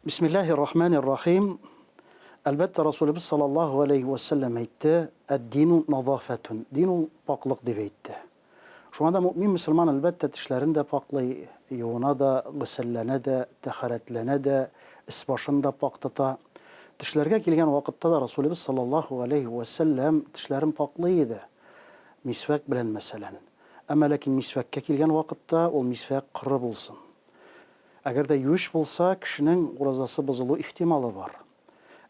Бисмиллаһир рахманир рахим. Әлбәттә, Расулебез саллаллаһу алейһи вә сәлләм әйтте, Әд-дину назафатун. Дин ул пакълык дип әйтте. Шуңа да мөэмин мөселман, әлбәттә, тешләрен дә пакълый, юына да, госелләнә дә, тәһарәтләнә дә, өс-башын да пакь тота. Тешләргә килгән вакытта да Расулебез саллаллаһу алейһи вә сәлләм тешләрен пакълый иде. Мисвәк белән, мәсәлән. Әмма ләкин мисвәккә килгән вакытта ул мисвәк коры булсын. Әгәр дә юеш булса, кешенең уразасы бозылу ихтималы бар.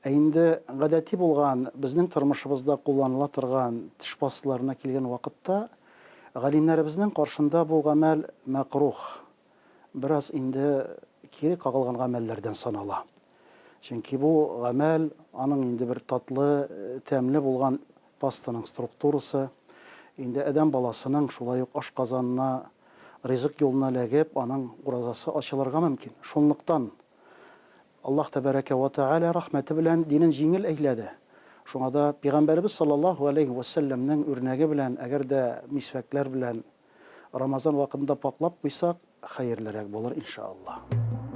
Ә инде гадәти булган, безнең тормышыбызда кулланыла торган теш пасталарына килгән вакытта, галимнәребезнең каршында бу гамәл мәкруһ, бераз инде кире кагылган гамәлләрдән санала. Чөнки бу гамәл аның инде бер татлы, тәмле булган Пастаның структурасы, инде адәм баласының шулай ук ашказанына, ризык юлына эләгеп, аның уразасы ачылырга мөмкин. Шунлыктан Аллаһ Тәбәрәкә вә Тәгалә рәхмәте белән динен җиңел әйләде. Шуңа да Пәйгамбәребез саллаллаһу галәйһи вә сәлләмнең үрнәге белән, әгәр дә мисвәкләр белән Рамазан вакытында пакълап куйсак, хәерлерәк булыр, иншаАллаһ.